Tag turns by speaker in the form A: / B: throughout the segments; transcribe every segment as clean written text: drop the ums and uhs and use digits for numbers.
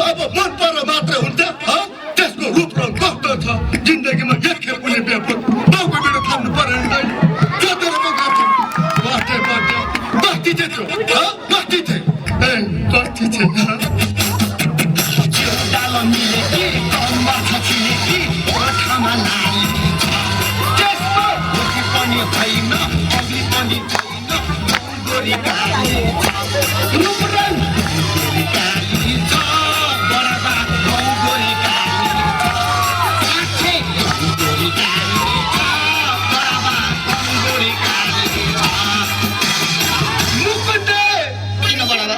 A: अब मन पर मात्र हुन्छ त्यसको रूप रङ कस्तो छ जिन्दगीमा एकखेप पनि बेपत बाउको बेडो थाम्नु पर्दैन जोतेर म गर्छु बाटे बस्ती चाहिँ थियो बस्ती चाहिँ ए बस्ती चाहिँ डालो मिले कि कम्बा छछिने कि ओठामा लाली त्यसको मुखी पनि छैन अघि पनि छैन गोरी काली रूप रङ गोरी काली छ बराबा गोरी काली साक्षी गोरी काली छ बराबा गोरी काली मुकुन्दे किन बराबा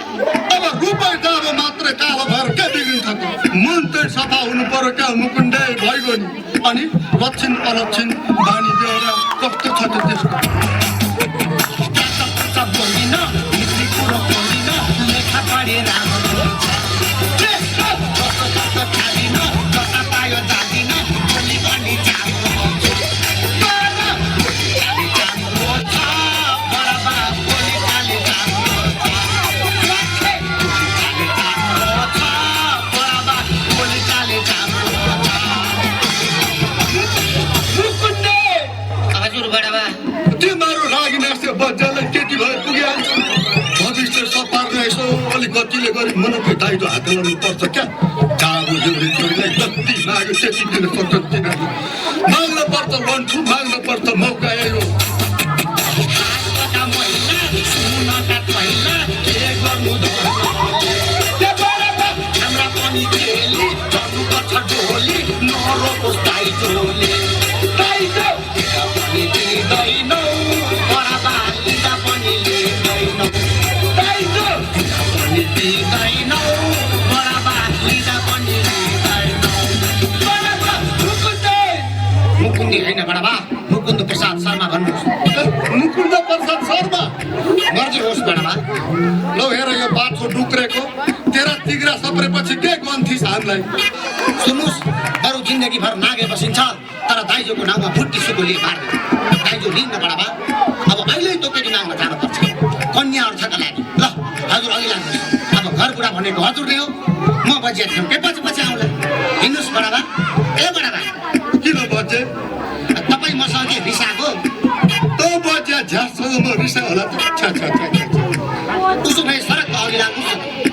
A: अब रूपै जाब मात्र कालो भएर के बिग्रिन्छ त मन चाहिँ सफा हुनु पर्यो क्या मुकुन्दे भइगयो नि अनि लक्षण अलक्षण बानी बेहोरा कस्तो छ त त्यसको बोल्दिन हिस्ट्री कुरो बोल्दिन लेखा पढे राम्रो त्यसको कस्तो कस्तो खादिन जता पायो जादिन बोली पनि राम्रो छ बराबा बोली काली राम्रो तिमीहरू लागि नास्यो बच्चालाई केटी भए पुगिहाल्छ भविष्य सपार्न यसो अलिक गतिले गरी मनकै दाइजो हात लगाउनु पर्छ क्या जाबो एउटी छोरीलाई जति लाग्यो त्यति दिन सक्छ तिनीहरू माग्न पर्छ लन्ठु माग्न पर्छ मौका यो हाम्रा पनि खेली गर्नुपर्छ ढोली नरोकोस् दाइजोले दाइजो पनि दिँदैनौ बराबा लिँदा पनि लिँदैनौ दाइजो पनि दिँदैनौ बराबा लिँदा पनि लिँदैनौ बराबा मुकुन्दी होइन बडाबा मुकुन्द प्रसाद शर्मा भन्नुहोस् मुकुन्द प्रसाद शर्मा मर्जी होस् बडाबा लौ हेर यो बाछो डुक्रेको तेरा तिग्रा सप्रेपछि के गन्थिस् हामीलाई सुन्नुहोस् अरू जिन्दगीभर नागे बसिन्छ तर दाइजोको नाउँमा फुट्टी सुकोले मार्दैन दाइजो लिन्न बडाबा अब अहिले त्यो केटी माग्न जानुपर्छ कन्याहरू छका लागि ल हजुर अघि लाग्नुहोस् अब घर बुढा भनेको हजुर नै हो म बजिया थियौँ के पछि पछि आउँला हिँड्नुहोस् बडाबा ए बडाबा किन बजे तपाईँ मसँग के रिसाएको त बजिया झ्यासँग म रिसा होला उसो भए सडकमा अघि लाग्नुहोस्